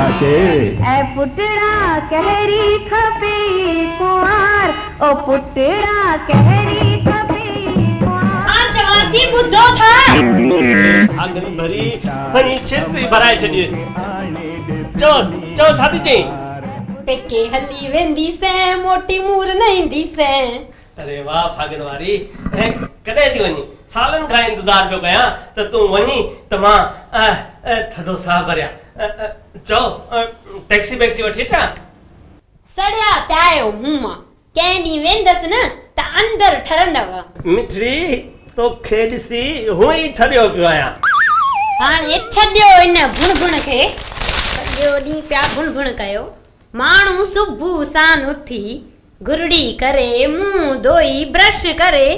اچي. اي پٽڙا ڪهڙي کپيئي ڪنوار او پٽڙا ڪهڙي کپيئي ڪنوار. مان چوان ٿي ٻڌو ٿا. آڱر ڀري وڃي ڇرڪ ئي ڀرائي ڇڏي. چئو، چئو ڇا ٿي چئين؟ پيڪي هلي وينديسين، موٽي مور نه اينديسين. اري واهه ڦاڳن واري، ڪڏهن ٿي وڃين؟ سالن کان انتظار پيو ڪيان ته تون وڃين ته مان ٿڌو ساهه ڀريان. چئو، ٽيڪسي بيڪسي وٺي اچان؟ سڙيا پيا آهيو مون مان. ڪنهن ڏينهن ويندس نه ته اندر ٺرندؤ. مٺڙي، توکي ڏسي هونء ئي ٺريو پيو آهيان. هاڻي ڇڏيو ان ڀڻ ڀڻ کي. سڄو ڏينهن پيا ڀڻ ڀڻ ڪيو. ماڻهو صبح سان اٿي، گرڙي ڪري، منهن ڌوئي، برش ڪري،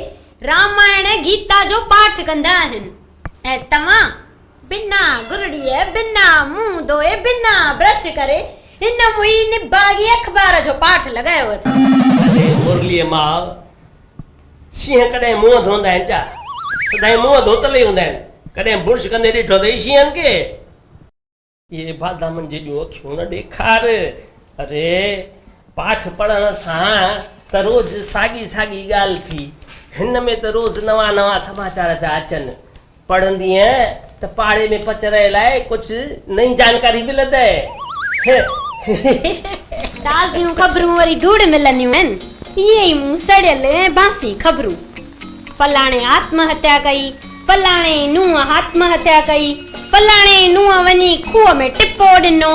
رامائڻ گيتا جو پاٺ ڪندا آهن ۽ توهان بنا گرڙيء، بنا منهن ڌوئي، بنا برش ڪري هن موئي نڀاڳي اخبار جو پاٺ لڳايو اٿو. اري مرليء ماء، شينهن ڪڏهن منهن ڌوئندا آهن ڇا؟ سدائين منهن ڌوتل ئي هوندا آهن. ڪڏهن برش ڪندي ڏٺو اٿئي شينهن کي؟ اهي بادامن جيڏيون اکيون نه ڏيکار. اري پاٺ پڙهڻ سان ته روز ساڳي ساڳي ڳالهه ٿي. هن ۾ ته روز نوان نوان سماچار پيا اچن. پڙهندينء ته پاڙي ۾ پچرئي لاء ڪجهه نئين جانڪاري ملندء. تازيون خبرون وري ڌوڙ ملنديون آهن. اهي ئي مون سڙيل ۽ بانسي خبرون. فلاڻي آتم هتيا ڪئي، فلاڻي نونهن آتم هتيا ڪئي، فلاڻي نونهن وڃي کوهه ۾ ٽپو ڏنو،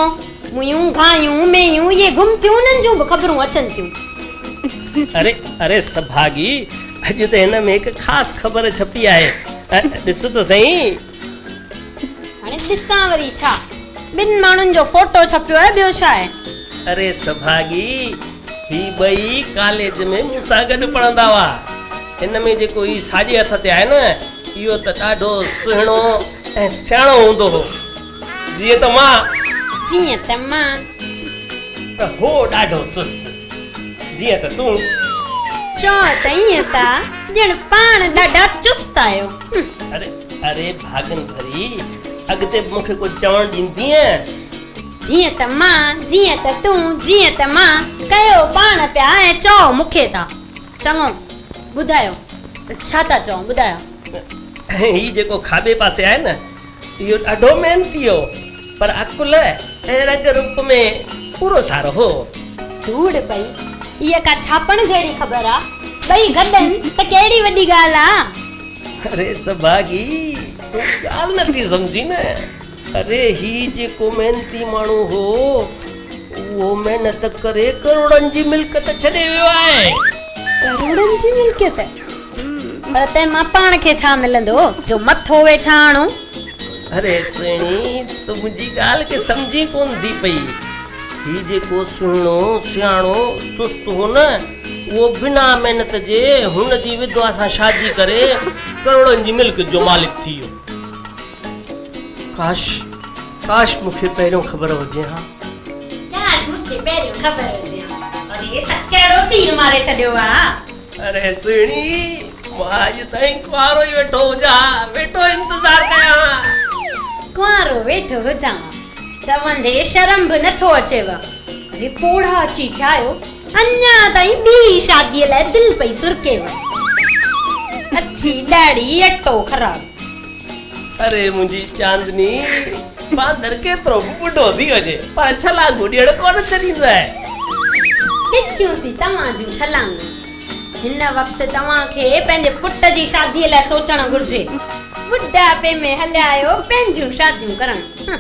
ميون، گايون، مينهيون اهي گم ٿيون انهن جون به خبرون اچن ٿيون. اري اري سڀاڳي، اڄ ته هن ۾ هڪ خاص خبر ڇپي آهي، ڏس ته سهي. هاڻي ڏسان وري ڇا؟ ٻن ماڻهن جو فوٽو ڇپيو آهي ٻيو ڇا آهي؟ اري سڀاڳي، هي ٻئي ڪاليج ۾ مون سان گڏ پڙهندا هئا. هن ۾ جيڪو هي ساڄي هٿ تي آهي نه، اهو ته ڏاڍو سهڻو ۽ سياڻو هوندو هو. جيئن ته مان. جيئن ته مان. ته هو ڏاڍو سست. جيئن ته تون. چئو ته ائين ٿا ڄڻ پاڻ ڏاڍا چست آهيو. اري اري ڀاڳن ڀري، اڳتي به مون کي ڪجهه چوڻ ڏيندينء؟ جيئن ته مان، جيئن ته تون، جيئن ته مان، ڪيو پاڻ پيا ۽ چئو مون کي ٿا. چڱو، ٻڌايو، ڇا ٿا چئو، ٻڌايو. هي جيڪو کاٻي پاسي آهي نه، اهو ڏاڍو محنتي هو، پر عقل ۽ رنگ روپ ۾ پورو سارو هو. ڌوڙ پئي، اها ڪا ڇاپڻ جهڙي خبر آ؟ ٻئي گڏن ته ڪهڙي وڏي ڳالهه آ؟ اري سڀاڳي، تون ڳالهه نه ٿي سمجهين نه. اري هي جيڪو محنتي ماڻهو هو، اهو محنت ڪري ڪروڙن جي ملڪيت ڇڏي ويو آهي. ڪروڙن جي ملڪيت؟ پر تنهن مان پاڻ کي ڇا ملندو جو مٿو ويٺا آڻو. اري سهڻي، تون منهنجي ڳالهه کي سمجهين ڪونه ٿي پئي. هي جيڪو سهڻو، سياڻو، سست هو نه، اهو بنا محنت جي هن جي وڌوا سان شادي ڪري ڪروڙن جي ملڪيت جو مالڪ ٿي ويو. ڪاش ڪاش مون کي پهريون خبر هجي ها. ڪاش مون کي پهريون خبر هجي ها. اري ته ڪهڙو تير ماري ڇڏيو آ. اري سهڻي مان اڄ تائين ڪنوارو ئي ويٺو هجان ها، ويٺو انتظار ڪيان ها. ڪنوارو ويٺو هجان ها چوندي شرم به نٿو اچيو. اري پوڙها اچي ٿيا آهيو اڃا تائين ٻي شاديء لاء دل پئي سرڪيو. اڇي ڏاڙهي اٽو خراب. اري منهنجي چاندني، باندر ڪيترو به ٻڍو ٿي وڃي پر ڇلانگون ڏيڻ ڪونه ڇڏيندو آهي. ڏٺيونسين توهان جون ڇلانگون. هن وقت توهان کي پنهنجي پٽ جي شاديء لاء سوچڻ گهرجي. ٻڍاپي ۾ هليا آهيو پنهنجون شاديون ڪرڻ. هه.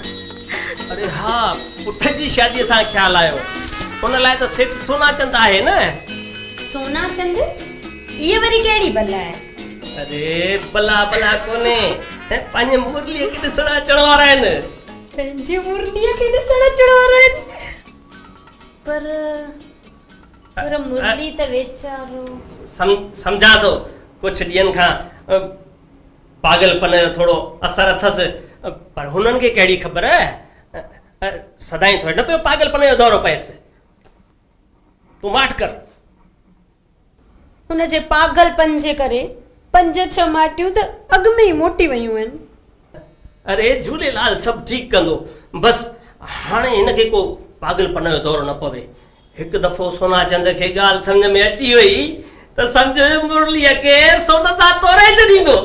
اري ها، پٽ جي شاديء سان خيال آيو. ان لاء ته سيٺ سوناچند آهي نه. سوناچند؟ هيء وري ڪهڙي بلا آهي؟ اري بلا بلا ڪونهي، پنهنجي مرليء کي ڏسڻ اچڻ وارا آهن. پنهنجي مرليء کي ڏسڻ اچڻ وارا آهن؟ پر پر مرلي ته ويچارو. سمجهان ٿو، ڪجهه ڏينهن کان پاڳلپن جو ٿورو اثر اٿس، پر هنن کي ڪهڙي خبر، سدائين ٿوري نه پيو پاڳلپن جو دورو پئيس. تون ماٺ ڪر. هن جي پاڳلپن جي ڪري پنج ڇهه ماٽيون ته اڳ ۾ ئي موٽي ويون آهن. اري جهوليلال سڀ ٺيڪ ڪندو. بس هاڻي هن کي ڪو پاڳلپن جو دورو نه پوي. هڪ دفعو سونا چند کي ڳالهه سمجهه ۾ اچي وئي ته سمجهه مرليء کي سون سان توري ڇڏيندو.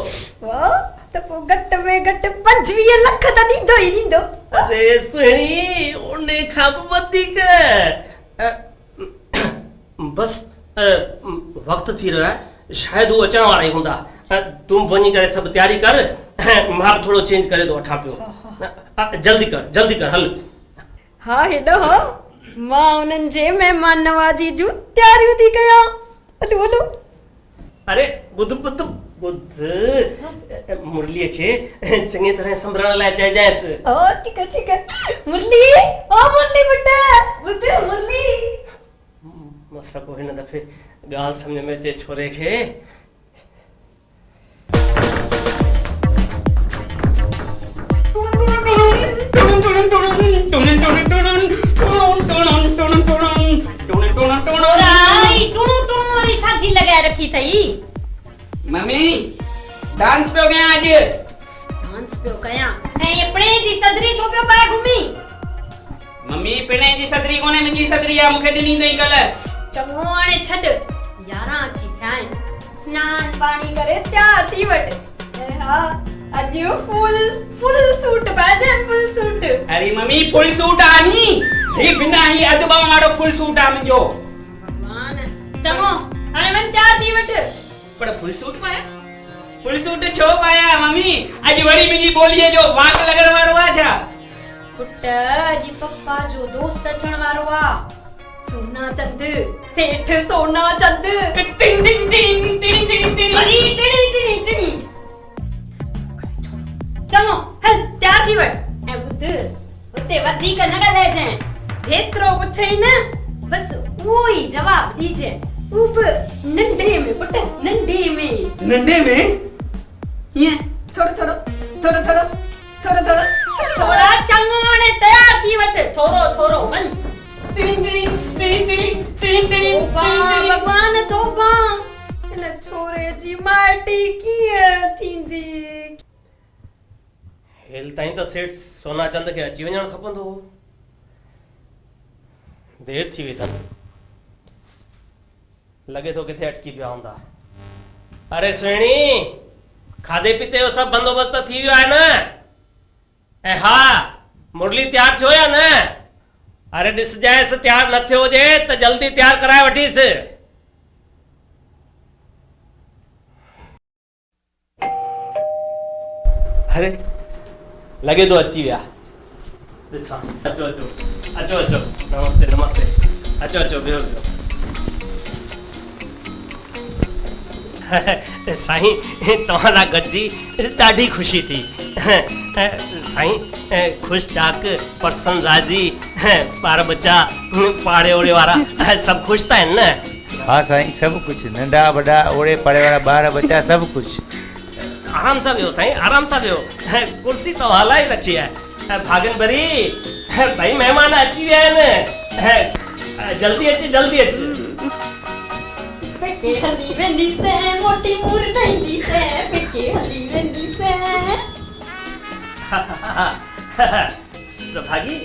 واهه ته پوء گهٽ ۾ گهٽ 25 لک ته ڏيندو ئي ڏيندو. اري سهڻي انهي کان به وڌيڪ. بس وقت ٿي رهيو آهي شايد هو اچڻ وارا ئي هوندا. تون به وڃي ڪري سڀ تياري ڪر مان به ٿورو چينج ڪري ٿو وٺان پيو. جلدي ڪر جلدي ڪر هل. ها هيڏو ها مان انهن جي مهمان نوازي جون تياريون ٿي ڪيان. هلو هلو. اري ٻڌ ٻڌ ٻڌ مرليء کي چڱي طرح سنڀرڻ لاء چئجانس. ها ٺيڪ آهي ٺيڪ آهي مرلي او مرلي پٽ ٻڌ مرلي. مس ڪو هن دفعي ڳالهه سمجهه ۾ اچي ڇوري کي. ڇورا هي ٽڻو ٽڻو واري ڇا جي لڳائي رکي اٿئي. ممي ڊانس پيو ڪيان اڄ. ڊانس پيو ڪيان ۽ هي پڻهين جي صدري ڇو پيو پائي گهمين. ممي پڻهين جي صدري ڪونهي منهنجي صدري آ مون کي ڏني اٿئي ڪلهه. چڱو هاڻي ڇڏ يارهن اچي ٿيا آهن. سنان پاڻي ڪري تيار ٿي وٺ ۽ ها اڄ فل فل سوٽ پائجانء فل سوٽ. اري ممي فل سوٽ آ ني هي بنا هي اڌ ٻانهن وارو فل سوٽ آ منهنجو. ڀڳوان چڱو هاڻي وڃ تيار ٿي وٺ. پر فل سوٽ پايان؟ فل سوٽ ڇو پايان ممي اڄ وري منهنجي ٻوليء جو واڪ لڳڻ وارو آ ڇا؟ پٽ اڄ پپا جو دوست اچڻ وارو آ. سونا چند سيٺ سونا چند. ٽن ٽن ٽن ٽن ٽن ٽن. وري ٽڻي ٽڻي ٽڻي. چڱو هل تيار ٿي وٺ ۽ ٻڌ هتي وڌيڪ نه ڳالهائجانء جيترو پڇئي نه بس اهو ئي جواب ڏجانء اهو به ننڍي ۾ پٽ ننڍي ۾. ننڍي ۾ ائين ٿورو ٿورو ٿورو ٿورو. ٿورو ٿورو ٿورو ٿورو. ٿورا چڱو هاڻي تيار ٿي وٺ ٿورو ٿورو وڃ. ٽڙي ٽڙي ٽڙي ٽڙي ٽڙي ٽڙي توبه ڀڳوان توبه. هن ڇوري جي مائٽي ڪيئن ٿيندي. هيل تائين ته سيٺ سوناچند کي اچي وڃڻ کپندو هو. دير ٿي وئي اٿن. لڳي ٿو ڪٿي اٽڪي پيا هوندا. اري سهڻي! کاڌي پيتي جو سڀ بندوبست ته ٿي ويو آهي نه؟ ۽ ها، مرلي تيار ٿيو يا نه؟ اري ڏسجانس تيار نه ٿيو هجي ته جلدي تيار ڪرائي وٺيس. اري لڳي ٿو اچي ويا. ڏسان. اچو اچو اچو اچو نمستي نمستي اچو اچو ويهو ويهو. سائين توهان سان گڏجي ڏاڍي خوشي ٿي. سائين خوش چاڪ پرسن راضي ٻار ٻچا پاڙي اوڙي وارا سڀ خوش ته آهن نه؟ ها سائين سڀ ڪجهه ننڍا وڏا اوڙي پاڙي وارا ٻار ٻچا سڀ ڪجهه. آرام سان ويهو سائين آرام سان ويهو ڪرسي توهان لاء ئي رکي آهي ڀاڳن ڀري ڀئي مهمان اچي ويا آهن جلدي اچ جلدي اچ. پيڪي هلي وينديسين موٽي مور نه اينديسين پيڪي هلي وينديسين. سڀاڳي.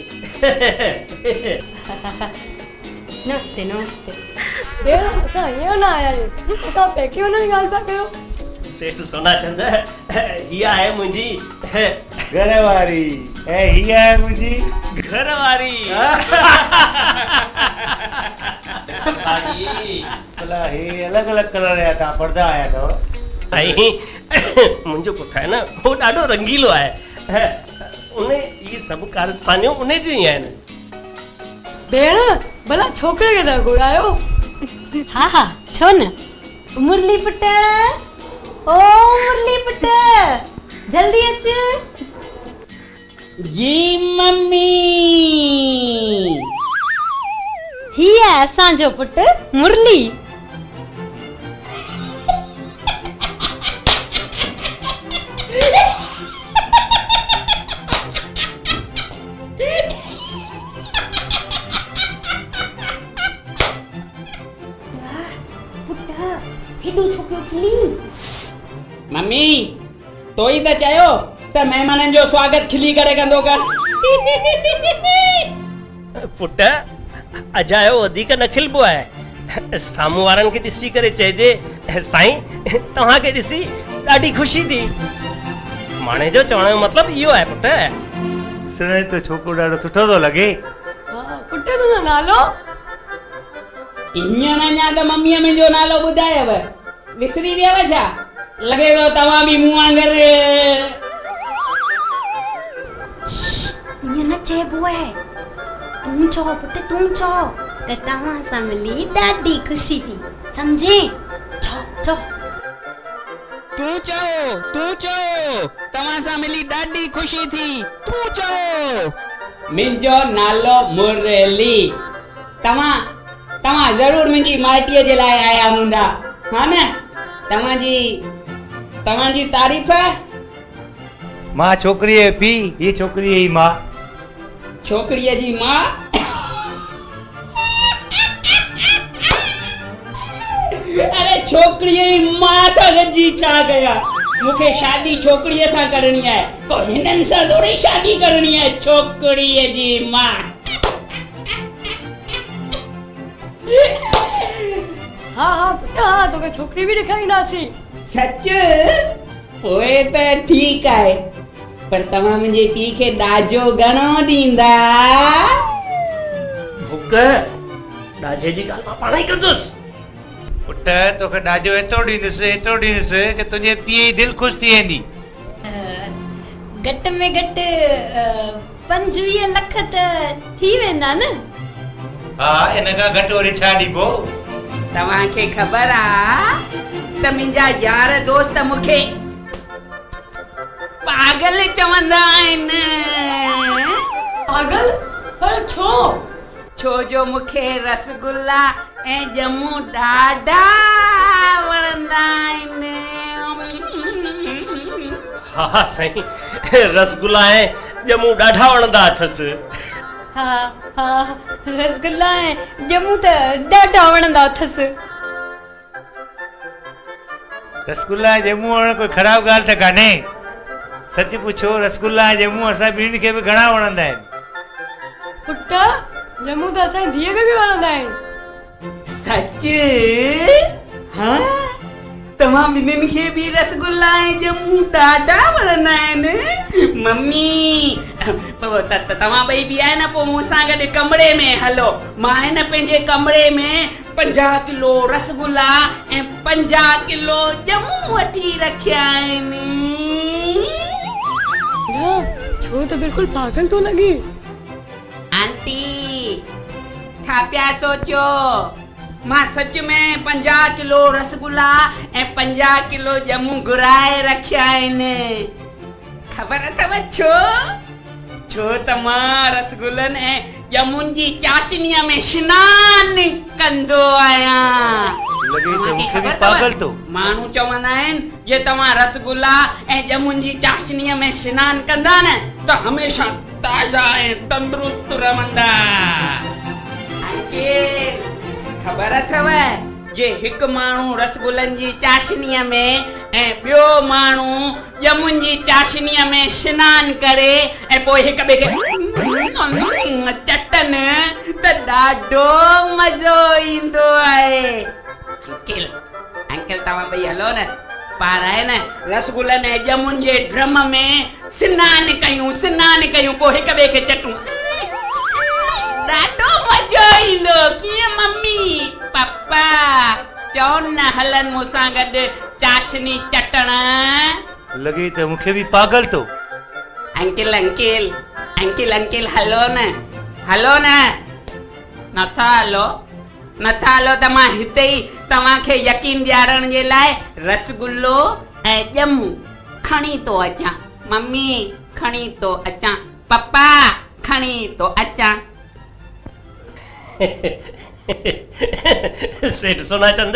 نمستي نمستي. ڀيڻ اسان هينئر نه آيا آهيون ۽ توهان پيڪي وڃڻ جي ڳالهه پيا ڪيو. سيٺ سوناچند هيء آهي منهنجي. گهر واري ۽ هيء آهي منهنجي. گهر واري. سڀاڳي. ڀلا هي الڳ الڳ ڪلر جا توهان پردا هنيا اٿو. سائين منهنجو پٽ آهي نه هو ڏاڍو رنگيلو آهي. ان هي سڀ ڪارستانيون ان جون ئي آهن. ڀيڻ، ڀلا ڇوڪري کي ته گهرايو. ها ها ڇو نه. مرلي پٽ، او مرلي پٽ، جلدي اچ. جي ممي. هي آهي اسان جو پٽ مرلي. پٽ هيڏو ڇو پيو کلين؟ ممي تو ئي ته چيو ته مهمانن جو سواگت کلي ڪري ڪندو ڪر. پٽ، اجايو وڌيڪ نه کلبو آهي. سامهون وارن کي ڏسي ڪري چئجي، سائين توهان کي ڏسي ڏاڍي خوشي ٿي. ماڻي جو چوڻ جو مطلب اهو آهي پٽ. ڏسڻ ۾ ته ڇوڪرو ڏاڍو سٺو ٿو لڳي. ها پٽ تنهنجو نالو؟ هينئر اڃا ته مميء منهنجو نالو ٻڌايو. وسري ويو ڇا؟ لڳي ٿو توهان به مون وانگر. شش! ائين نه چئبو آهي. تون چئو پٽ تون چئو ته توهان سان ملي ڏاڍي خوشي ٿي. سمجهين؟ چئو چئو. تون چئو تون چئو توهان سان ملي ڏاڍي خوشي ٿي. تون چئو. منهنجو نالو مرلي. توهان توهان ضرور منهنجي مائٽيء جي لاء آيا هوندا، ها نه؟ توهان جي توهان جي تعريف؟ مان ڇوڪريء جو پيء، هيء ڇوڪريء جي ماء. ڇوڪريء جي ماء؟ اڙي ڇوڪريء جي ماء سان گڏجي ڇا ڪيان؟ مون کي شادي ڇوڪريء سان ڪرڻي آهي، ڪو هنن سان ٿوري شادي ڪرڻي آهي، ڇوڪريء جي ماء. ها ها پٽ ها توکي ڇوڪري به ڏيکارينداسين. سچ؟ پوء ته ٺيڪ آهي، پر توهان منهنجي پيء کي ڏاجو گهڻو ڏيندا؟ ڀوڪ، ڏاجي جي ڳالهه مان پاڻ ئي ڪندس. پٽ، توکي ڏاجو ايترو ڏيندس، ايترو ڏيندس ڪه تنهنجي پيء جي دل خوش ٿي ويندي. گهٽ ۾ گهٽ 25 لک ته ٿي ويندا نه؟ ها، ان کان گهٽ وري ڇا ڏبو؟ توهان کي خبر آ ته منهنجا يار دوست مون کي پاڳل چوندا آهن. پاڳل؟ پر ڇو؟ ڇو جو مون کي رسگلا ۽ ڄمون ڏاڍا وڻندا آهن. ها ها سائين رسگلا ۽ ڄمون ڏاڍا وڻندا اٿس. ها ها رسگلا ۽ ڄمون ته ڏاڍا وڻندا اٿس. رسگلا ۽ ڄمون وڻڻ ڪوئي خراب ڳالهه ته ڪانهي. سچ پڇو رسگلا ۽ ڄمون اسان ٻنهين کي به گهڻا وڻندا آهن. پٽ ڄمون ته اسان جي ڌيء کي به وڻندا آهن. سچ؟ ها توهان ٻنهين کي به رسگلا ۽ ڄمون ڏاڍا وڻندا آهن. ممي توهان ٻئي به آهي نه پوء مون سان گڏ ڪمري ۾ هلو. مان آهي نه پنهنجي ڪمري ۾ 50 ڪلو رسگلا ۽ 50 ڪلو ڄمون وٺي رکيا آهن. نه، ڇورو ته بلڪل پاڳل ٿو لڳي. آنٽي، ڇا پيا سوچيو؟ مان سچ ۾ 50 ڪلو رسگلا ۽ 50 ڪلو ڄمون گهرائي رکيا آهن. خبر اٿو ڇو؟ ڇو ته مان رسگلن ۽ ڄمون جي چاشنيء ۾ شنان ڪندو آهيان. لڳي ته توهان کي مون کي به خبر اٿو، پاڳل ٿو. ماڻهو چوندا آهن جي توهان رسگلا ۽ ڄمون جي چاشنيء ۾ شنان ڪندا نه ته هميشه تازا ۽ تندرست رهندا. انڪل، خبر اٿو جي هڪ ماڻهو رسگلن جي چاشنيء ۾ ۽ ٻيو ماڻهو ڄمن جي چاشنيء ۾ شنان ڪري ۽ پوء هڪ ٻئي کي چٽن ته ڏاڍو مزو ايندو آهي. انڪل، انڪل توهان ٻئي هلو نه، پاڻ آهي نه رسگلن ۽ ڄمن جي ڊرم ۾ سنان ڪيون، سنان ڪيون پوء هڪ ٻئي کي چٽون. ڏاڍو مزو ايندو. ڪيئن ممي، پپا، چون نه هلن مون سان گڏ چاشني چٽڻ. لڳي ته مون کي به پاڳل ٿو. انڪل انڪل انڪل انڪل هلو نه هلو نه. نٿا هلو نٿا هلو ته مان هتي ئي توهان کي يقين ڏيارڻ جي لاء رسگلو ۽ ڄمون کڻي ٿو اچان. ممي کڻي ٿو اچان. پپا کڻي ٿو اچان. سيٺ سوناچند،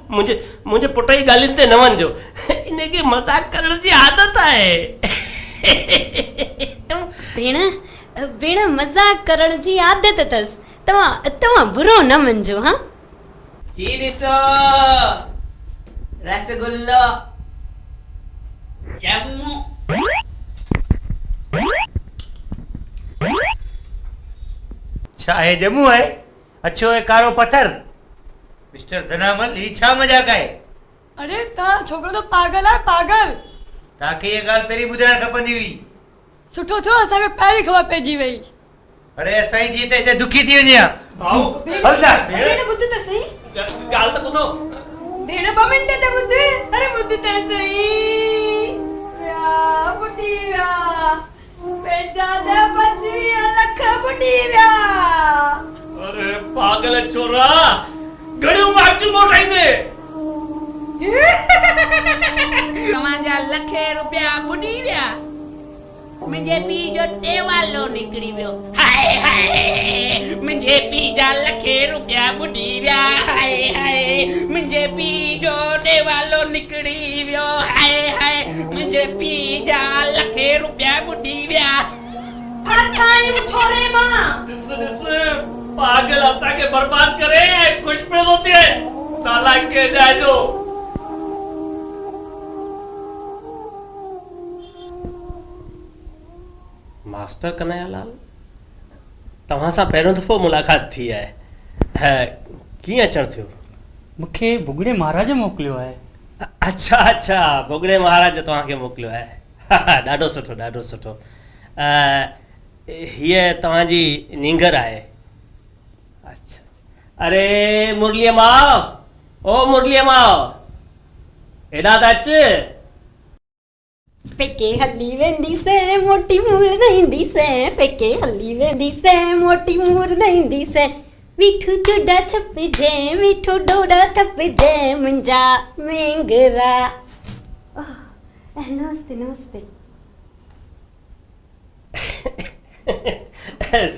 منهنجي منهنجي پٽ جي ڳالهين تي نه وڃجو. ان کي مذاق ڪرڻ جي عادت آهي. ڀيڻ، ڀيڻ مذاق ڪرڻ جي عادت اٿس. توهان توهان برو نه مڃجو هان. هي ڏسو رسگلو ڄمون. ڇا هي ڄمون آهي؟ اڇو ۽ ڪارو پٿر؟ مسٽر ڌنامل هي ڇا مذاق آهي؟ اڙي توهان ڇوڪرو ته پاڳل آهي پاڳل. توهان کي اها ڳالهه پهرين ٻڌائڻ کپندي هئي. سٺو ٿيو اسان کي پهرين خبر پئجي وئي. اڙي اسان جي ته هتي دکي ٿي وڃي ها. ڀائو هل ته. ڀيڻ ٻڌ ته سهي. ڳالهه ته ٻڌو. ڀيڻ ٻه منٽ ته ٻڌ. اري ٻڌ ته سهي. ويا ٻڏي ويا. پنهنجا ته 25 لک ٻڏي ويا. اري پاڳل ڇورا گهڻيون واٽيون موٽائيندين. توهان جا لکين روپيا ٻڏي ويا. منهنجي پيء جو ڏيوالو نڪري ويو. هاء هاء منهنجي پيء جا لکين روپيا ٻڏي ويا. هاء هاء منهنجي پيء جو ڏيوالو نڪري ويو. هاء هاء منهنجي پيء جا لکين روپيا ٻڏي ويا. ڦاٿا آهيون ڇوري مان. ڏس ڏس پاڳل اسان کي برباد ڪري ۽ خوش پيو ٿو ٿئي. نالائق ڪنهن جاء جو. ماستر ڪنهيا لال، توهان سان پهريون دفعو ملاقات ٿي آهي، ڪيئن اچڻ ٿيو؟ مون کي ڀڳڙي مهاراج موڪليو آهي. اڇا اڇا، ڀڳڙي مهاراج توهان کي موڪليو آهي، ڏاڍو سٺو ڏاڍو سٺو. هيء توهان جي نينگر آهي؟ اڇا اڇا. اري مرليء ماء، او مرليء ماء، هيڏانهن ته اچ. پيڪي هلي وينديسين موٽي مور نه اينديسين پيڪي هلي وينديسين موٽي مور نه اينديسين مٺو چوڏا ٿڦجين مٺو ڏوڏا ٿڦجين منهنجا مينگهرا نمستي نمستي.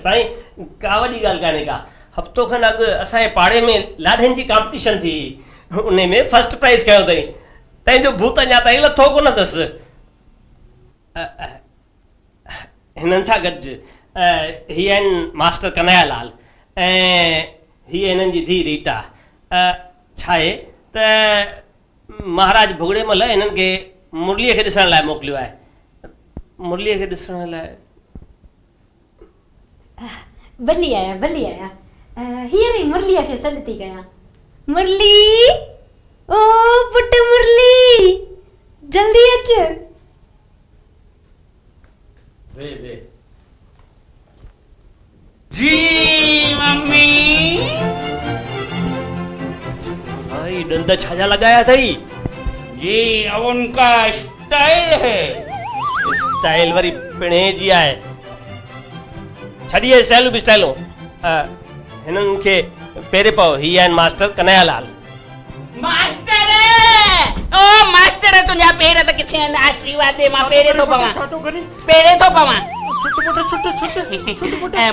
سائين ڪا وڏي ڳالهه ڪانهي ڪا. هفتو کن اڳ اسان جي پاڙي ۾ لاڏين جي ڪامپٽيشن ٿي هئي. انهي ۾ فرسٽ پرائيز کنيو اٿئي. تنهن جو ڀوت اڃا تائين لٿو ڪونه اٿس. هنن سان گڏج هي آهن ماسٽر ڪنهيا لال ۽ هيء هنن جي ڌيء ريٽا. ڇاهي ته مهاراج ڀڳڙي مل هنن کي مرليء کي ڏسڻ لاء موڪليو آهي. مرليء کي ڏسڻ لاء. ڀلي آيا ڀلي آيا. هينئر ئي مرليء کي سڏ ٿي ڪيان. مرلي! او پٽ مرلي! جلدي اچ. ويهه ويهه. جي ممي. ڀائي ڏند ڇا جا لڳايا اٿئي؟ جي ان ڪا اسٽائل هي. اسٽائل وري پڻهين جي آهي. ڇڏ اهي اسٽائلون بسٽائلون. هنن کي پيري پئو. هي آهن ماستر ڪنهيا لال. ماستر! او ماستر تنهنجا پير ته ڪٿي آهن آشيرواد ڏي مان پيري ٿو پوان. پيري ٿو پوان.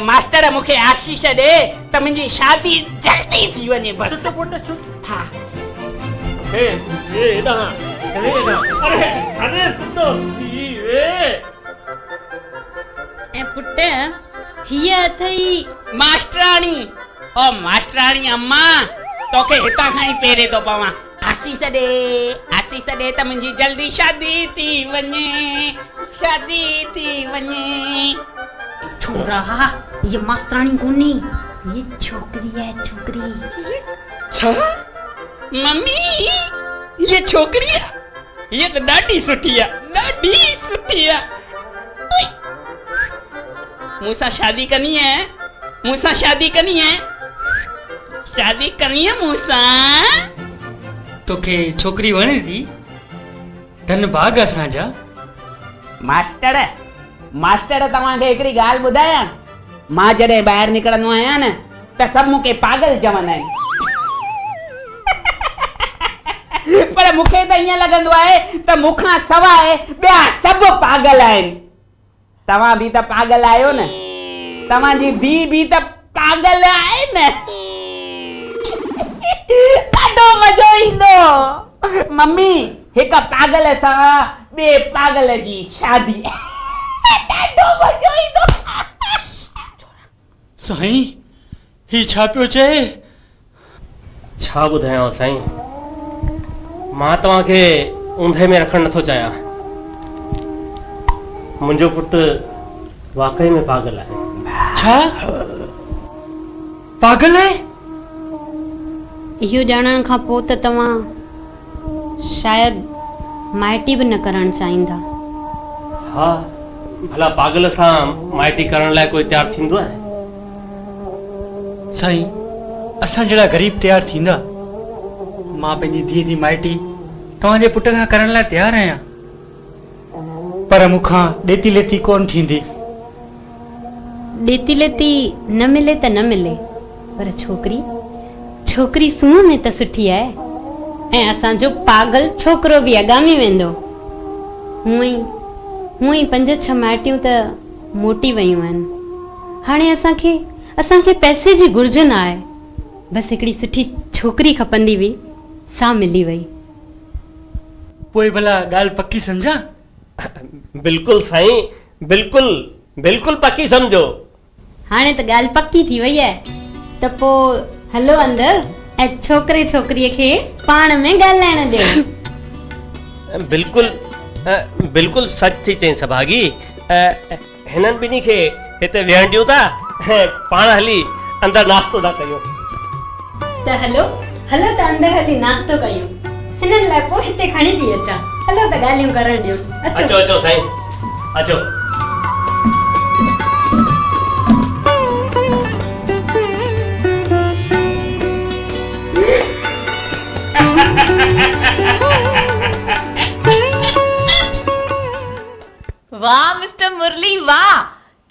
ماستر مون کي آشيش ڏي ته منهنجي شادي جلدي ٿي وڃي بس. ها. هي هي هيڏانهن هي هيڏانهن اري اري سڌو ٿي وي. ۽ پٽ هيء اٿئي. ماستراڻي او ماستراڻي اما توکي هتان کان ئي پيري ٿو پوان. آسيس ڏي آسيس ڏي ته منهنجي جلدي شادي ٿي وڃي شادي ٿي وڃي. ڇورا هيء ماستراڻي ڪونهي هيء ڇوڪري آهي ڇوڪري. ڇا ممي هيء ڇوڪري آ هيء ته ڏاڍي سٺي آ ڏاڍي سٺي آ مون سان شادي ڪندينء مون سان شادي ڪندينء شادي ڪندينء مون سان؟ توکي ڇوڪري وڻي ٿي؟ ڌن ڀاڳ اسان جا. ماستر، ماستر توهان کي هڪڙي ڳالهه ٻڌايان؟ مان جڏهن ٻاهر نڪرندو آهيان نه ته سڀ مون کي پاڳل چوندا آهن. پر مون کي ته ائين لڳندو آهي ته مون کان سواء ٻيا سڀ پاڳل آهن. توهان به ته پاڳل آهيو نه. توهان جي ڌيء به ته پاڳل آهي نه. ڏاڍو مزو ايندو. ممي، هڪ پاڳل سان ٻئي پاڳل جي شادي. ڏاڍو مزو ايندو. سائين، هي ڇا پيو چئي؟ ڇا ٻڌايانو سائين، مان توهان کي اوندهه ۾ رکڻ نٿو چاهيان. منهنجو پٽ واقعي ۾ پاڳل آهي. ڇا؟ پاڳل آهي؟ اهو ڄاڻڻ کان پوء ته توهان شايد مائٽي به نه ڪرڻ چاهيندا. ها، ڀلا پاڳل سان مائٽي ڪرڻ لاء ڪوئي تيار ٿيندو آهي؟ سائين، اسان جهڙا غريب تيار ٿيندا. مان پنهنجي ڌيء جي مائٽي توهان جي پٽ کان ڪرڻ لاء تيار آهيان. پر مون کان ڏيتي ليتي ڪونه ٿيندي. ڏيتي ليتي نه ملي ته نه ملي، پر ڇوڪري، ڇوڪري سونهن ۾ ته سٺي آهي ۽ اسان جو پاڳل ڇوڪرو به اڳامي ويندو. هونئن ئي، هونئن ئي پنج ڇهه مائٽيون ته موٽي ويون آهن. هاڻي اسان کي، اسان کي پئسي جي گهرج نه آهي. بس هڪڙي سٺي ڇوڪري کپندي هئي، سا ملي وئي. پوء ڀلا ڳالهه پڪي سمجهان؟ بلڪل سائين بلڪل بلڪل پڪي سمجهو. هاڻي ته ڳالهه پڪي ٿي وئي آهي ته پوء هلو اندر ۽ ڇوڪري ڇوڪريء کي پاڻ ۾ ڳالهائڻ ڏيو. بلڪل بلڪل سچ ٿي چئين سڀاڳي. هنن ٻنهي کي هتي ويهڻ ڏيون ٿا ۽ پاڻ هلي اندر ناشتو ٿا ڪيون. ته هلو، هلو ته اندر هلي ناشتو ڪيون. هنن لاء پوء هتي کڻي ٿي اچان. هلو ته ڳالهيون ڪرڻ ڏيون. اچو. اچو اچو سائين اچو. واھ مسٽر مرلي واھ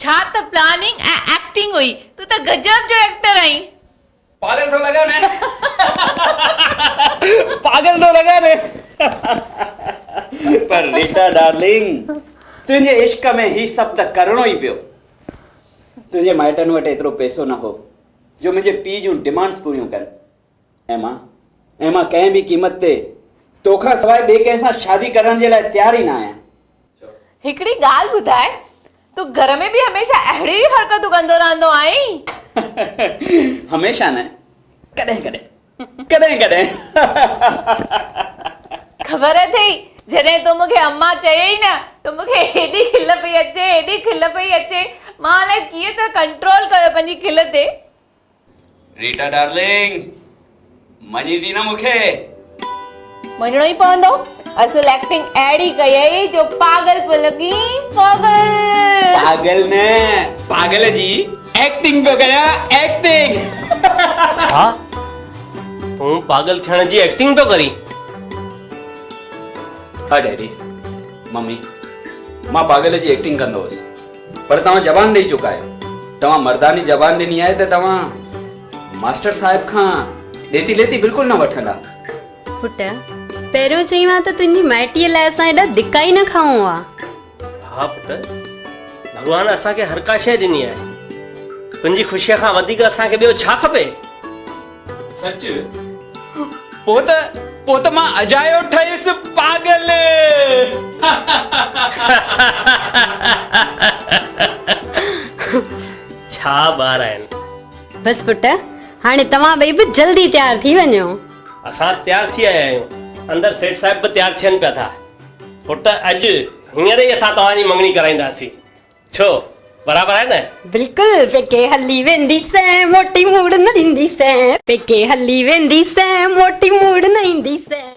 ڇا ته پلاننگ ۽ ايڪٽنگ هئي تون ته غضب جو ايڪٽر آهين. پاڳل ٿو لڳان نه پاڳل ٿو لڳان نه پر ريٽا ڊارلنگ تنهنجي عشق ۾ هي سڀ ته ڪرڻو ئي پيو تنهنجي مائٽن وٽ ايترو پئسو نه هو جو منهنجي پيء جون ڊمانڊس پوريون ڪن ۽ مان ۽ مان ڪنهن به قيمت تي توکان سواء ٻئي ڪنهن سان شادي ڪرڻ جي لاء تيار ئي نه آهيان. هڪڙي ڳالهه ٻڌاء، تون گهر ۾ به هميشه اهڙيون ئي حرڪتون ڪندو رهندو آهين؟ هميشه نه، ڪڏهن ڪڏهن، ڪڏهن ڪڏهن. خبر اٿئي، جڏهن تو مون کي امان چيئي نه ته مون کي ايڏي کل پئي اچي، ايڏي کل پئي اچي، مان الائي ڪيئن ته ڪنٽرول ڪيو پنهنجي کل تي. ريٽا ڊارلنگ مڃين ٿي نه مون کي؟ مڃڻو ئي پوندو. اصل ايڪٽنگ اهڙي ڪيئي جو پاڳل پيو لڳين پاڳل. پاڳل نه پاڳل جي ايڪٽنگ پيو ڪيان ايڪٽنگ. ڇا تون پاڳل ٿيڻ جي ايڪٽنگ پيو ڪرين؟ ها ڊيڊي ممي مان پاڳل جي ايڪٽنگ ڪندو هوس. پر توهان زبان ڏئي چڪا آهيو. توهان مرداني زبان ڏني آهي ته توهان ماسٽر صاحب کان ڏيتي ليتي بلڪل نه وٺندا. پٽ، پهريون چئين ها ته تنهنجي مائٽيء لاء اسان ايڏا ڌڪا ئي نه کائون ها. ها پٽ، ڀڳوان اسان کي هر ڪا شيء ڏني آهي. تنهنجي خوشيء کان وڌيڪ اسان کي ٻيو ڇا کپي؟ سچ؟ پوء ته پوء ته مان اجايو ٺهيس پاڳل. ڇا ٻار آهن. بس پٽ، هاڻي توهان ٻئي به جلدي تيار ٿي وڃو. اسان تيار ٿي آيا آهيون. اندر سيٺ صاحب به تيار ٿين پيا ٿا. پٽ، اڄ هينئر ئي اسان توهان جي مڱڻي ڪرائينداسين. ڇو؟ برابر آهي نه؟ بلڪل، پيڪي هلي وينديسين، موٽي موڙ نه اينديسين. پيڪي هلي وينديسين، موٽي موڙ نه اينديسين.